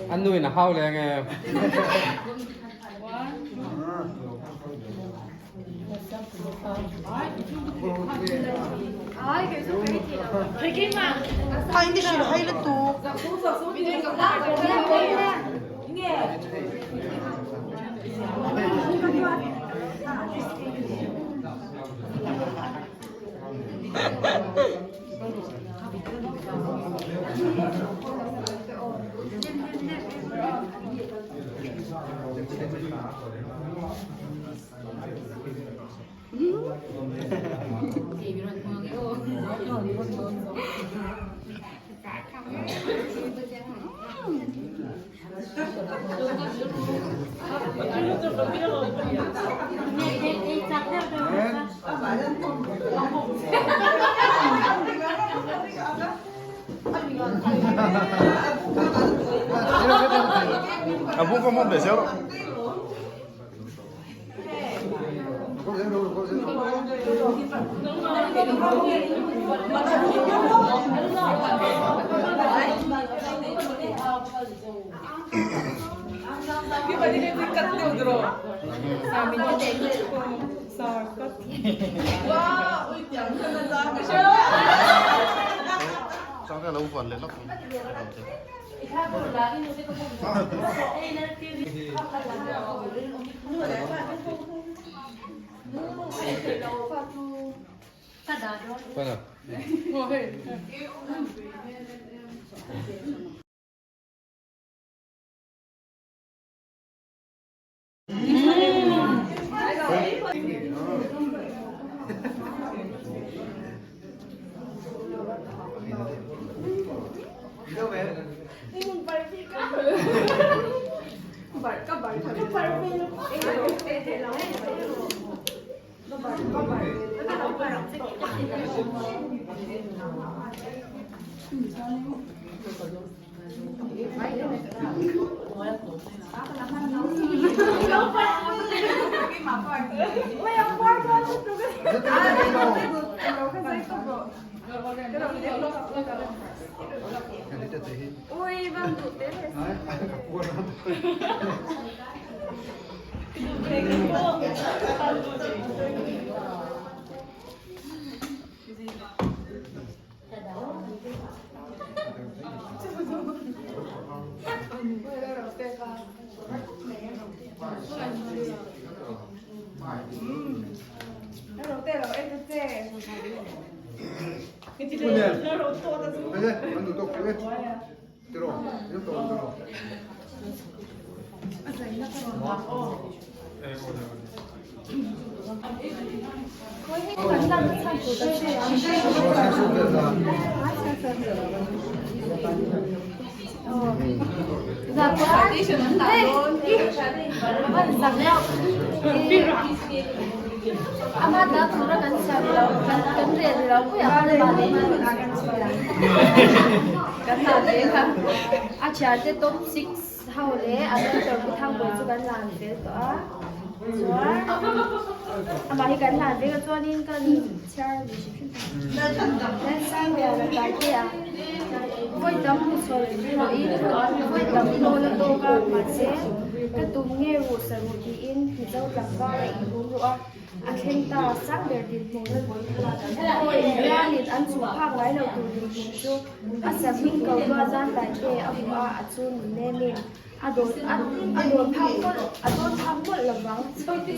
An nu in a hau leng e. A bung ka mom le zel. A thiante top 6 ho leh a mentor Pu Thangbawi chu kan lan fel tawh a chuan amah hi kan lan vek a chuanin kan chhiar ve hrim hrim a Sanglian a tlai te a vawi tam hmu sawi pawhin vawi tam hnawl a tawk a mahse ka tum nge ruh sa ruh tiin Mizo tlangval a inhum ruh a. A thleng ta, sang ber dinhmun aw inrialin an chu phak ngai lo tur dinhmun chu a sahming ko lua zan tlai te a hmu a, a chu nun nemin a dawn a dawn phak mawlh a dawn phak mawlh lovang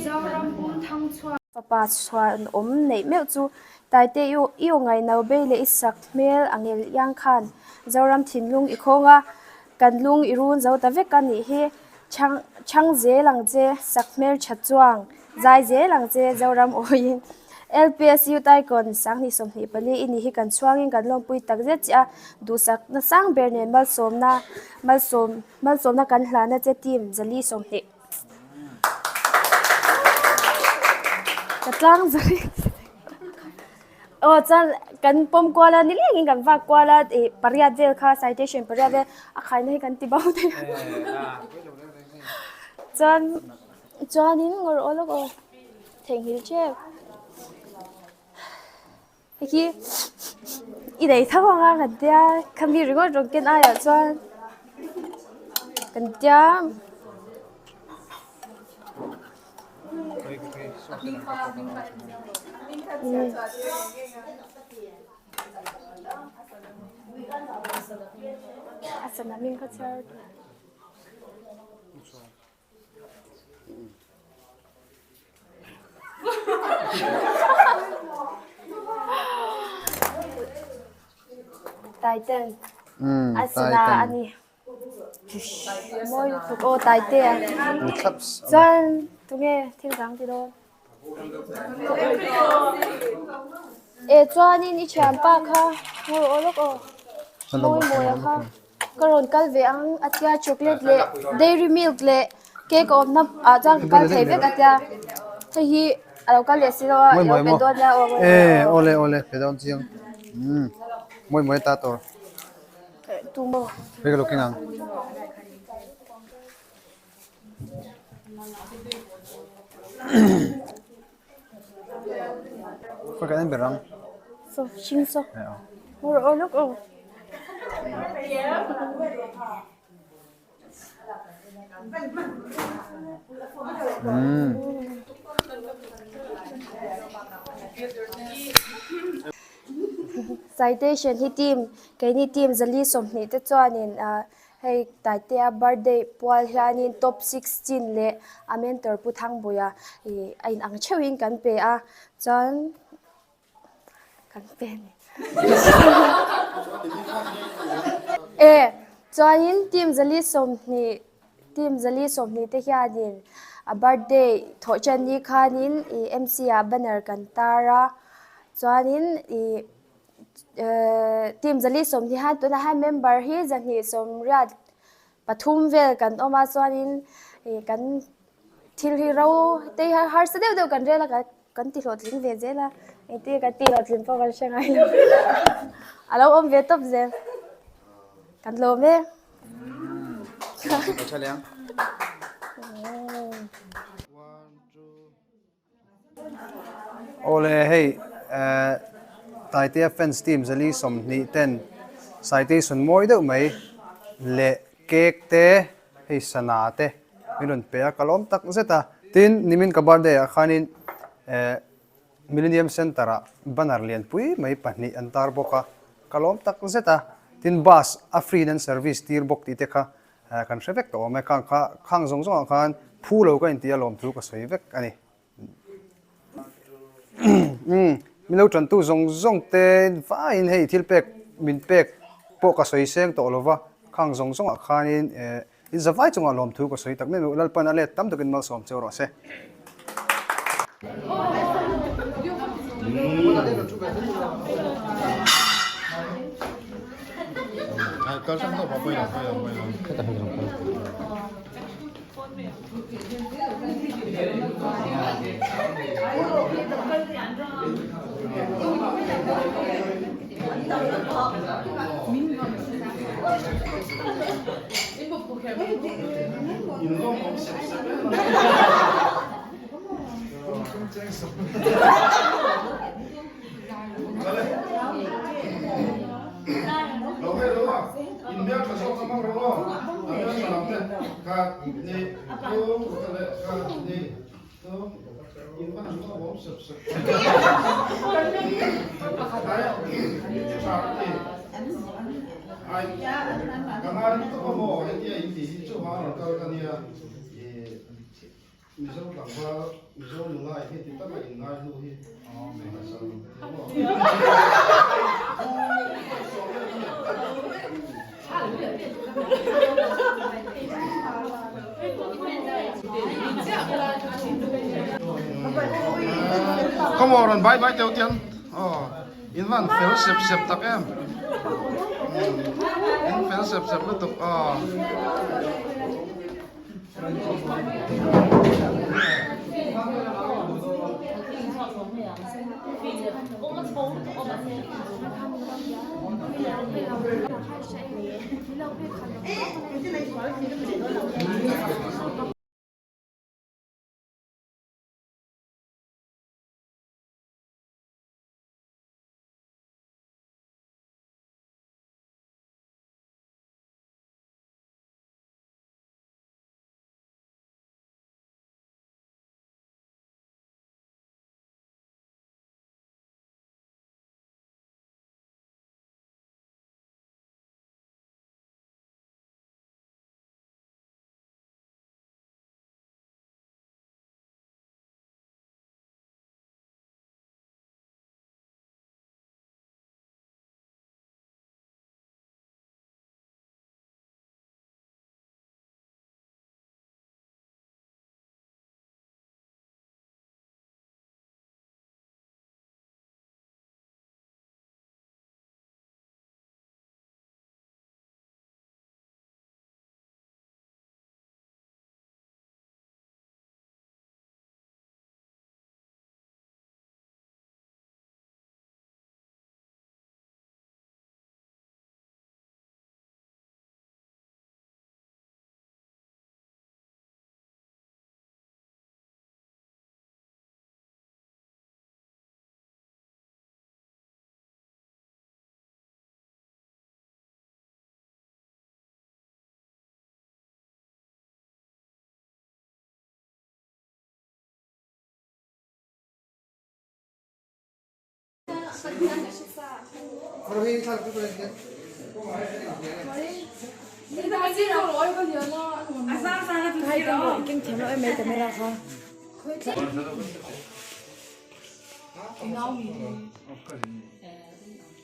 Zoram pum thang chhuak. Fapa chhuan awm neih meuh chu Taite i i aw ngaino bei leh i sak hmel a ngel iang khan Zoram thinlung i khawng a, kan lung i run zo ta vek a nih hi Chhang chhang zel ang che, sak hmel tha chuang, zai zel ang che Zoram awiin. LPS Youth Icon 2024 i ni hi kan chhuangin kan lawmpui tak zet che a, duhsakna sang ber nen malsawmna malsawm malsawmna kan hlana che team zali 20. Ka tlang zali aw chuan kan pawm kual a nilengin kan vak kual a ih pariat vel kha citation pariat vel a khaina hi kan ti bau thei a chuan chuanin ngawr aw lawk aw. Theihnghilh tep. Hei hi i nei tho ang a kan tia khami ringawt rawn ken aiah chuan kan tia. A sana hming kha chhiar tur. Titan a sana a ni. Mawi lutuk aw Taitea. Chuan tunge thil dang ti dawn? E chuanin i thianpa kha ngawi aw lawk aw. Mawi mawia kha. Ka rawn kal ve ang a tia chocolate leh dairy milk leh cake a awmna ah chuan ka kal thei vek a tia hei hi a lo kal leh si lo a i lo pe dawn nia aw Awle awle pe dawn chiang mawi mawi ta tur tu maw hei ka lo keng ang. Khawi kan en ber ang? Saw hring saw. Ngaw rawh aw lawk aw. Citation hi team keini team zali 20 te chuanin ah Hei Taitea birthday pual hianin top 16 leh a mentor Pu Thangbuia ih a inang theuhin kan pe a, chuan kan pe a ni. E chuanin team zali 20 team zali 20 te hianin a birthday thawh ṭan ni khanin ih MC ah banner kan tar a, chuanin ih Team zali 20 hian tunah hian member hi 283 vel kan awm a chuanin ih kan thil hi ro te hi harsa deuh deuh kan rel a kan ti hlawhtling ve zel a engtin kan ti hlawhtling pawh kan hre ngai lo a lo awm ve tawp zel kan lawm e. Awle hei Taitea fans team zali 20 ten citation mawi deuh mai leh cake te hei sana te min rawn pe a ka lawm tak zet a tin nimin ka birthday ah khanin Millennium Centre ah banner lianpui mai pahnih an tar bawk a ka lawm tak zet a tin bus a free in an service tir bawk tih te kha Kan hre vek tawh awm e, khang kha khang zawng zawngah khan phu lo ka inti a lawmthu ka sawi vek a ni. Umm, min lo tantu zawng zawng te vaiin hei thil pek min pek pawh ka sawi seng tawh lo va, khang zawng zawngah khanin in zavai chungah lawmthu ka sawi tak mai mai Lalpan a let tam takin malsawm cheu rawh se. Come on, bye bye teu tian. Oh, in van fel sep sep tak em. In fel sep sep lutuk. Oh.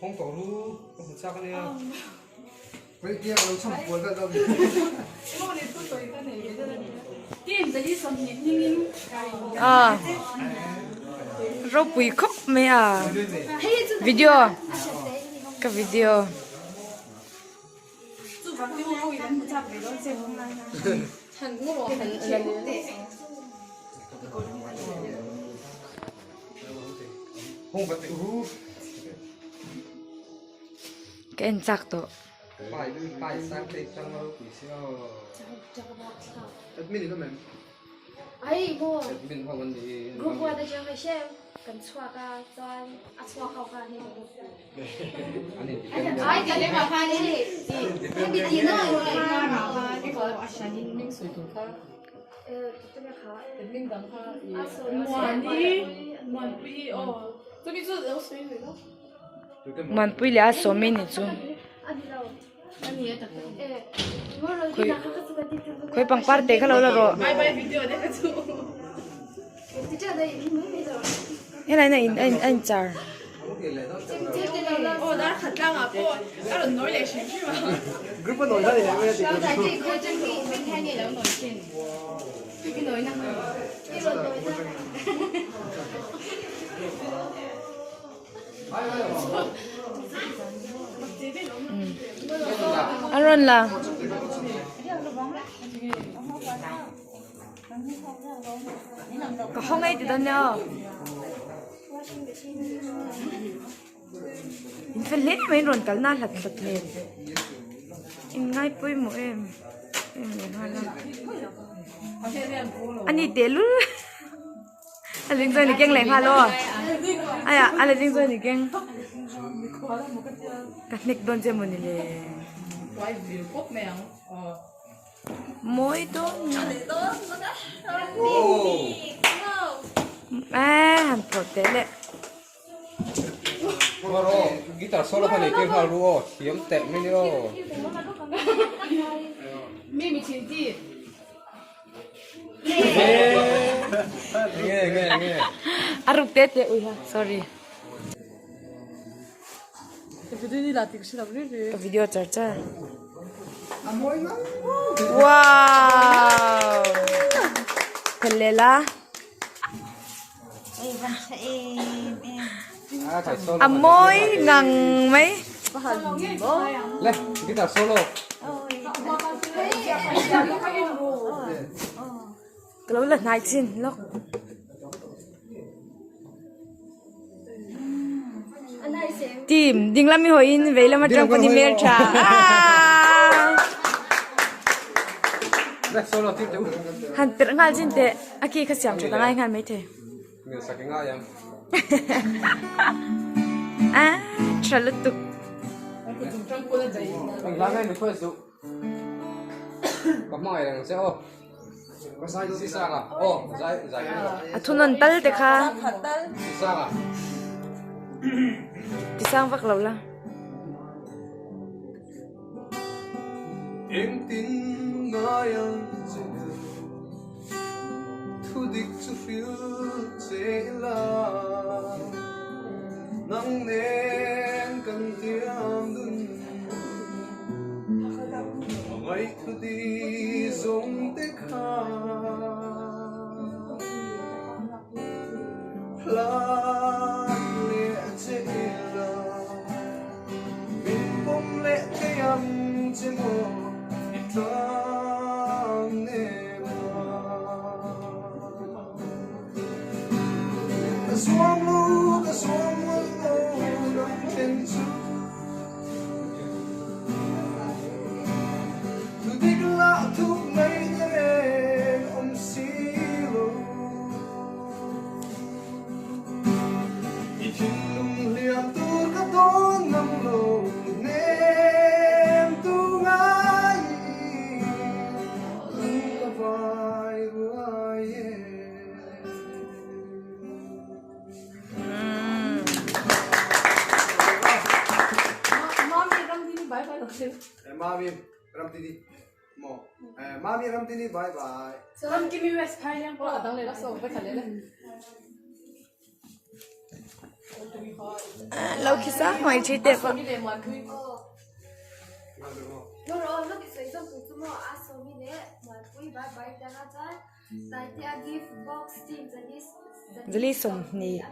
Hong tawh ru ka hmu chak ania. A ropui khawp mai a video ka video. Ka en chak tawh. Muanpui leh a sawm i ni chu khawi pangpar te kha lo la rawh helai na in a in char. A rawn la. Ka hawng ei ti dawn nia aw. In fel hle mai in rawn kal na hlat hlat nen. In ngai pawimawh em em leh nghal a. Ani tehlul. A ling chuan i keng leh nghal aw. Aya a letling chuan i keng. Ka hnek dawn che mawni le. Mawi dawn. Eh han phawrh teh le. Guitar solo kha nei tir nghal ru aw thiam teh mai ni aw. A ruk te te ui ha sorry. Ka video char char. Wow. Phellela. A mawi ngang mai. Ka lo la hnai chin lawk. Team dinglam i hawiin veilam atang pawhin hmel tha Han perh nghal chin teh a ki kha siam that a ngai nghal maithei. A tha lutuk. A thunawn tal te kha ti sang vak lo la. Lo khi sang mai thi te pawh. Zali 20.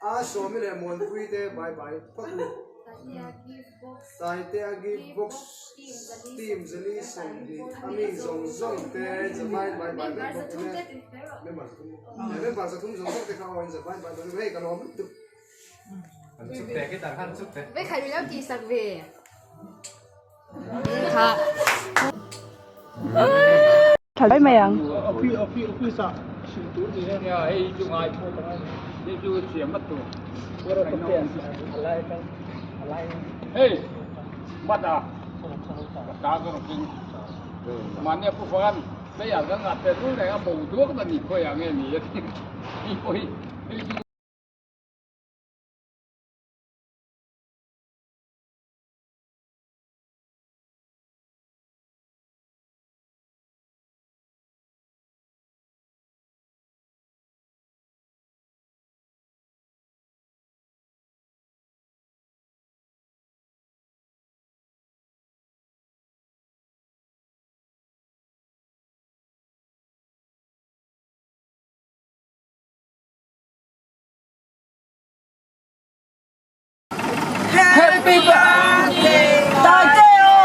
A sawmi leh Muanpui te bye bye phawt u. Taitea gift box team zali 20 a mi zawng zawng te zavai bye bye vek bawk u le. Member 3 maw? Member 3 zawng zawng te kha aw in zavai bye bye hei ka lawm lutuk. Happy birthday Taiteo.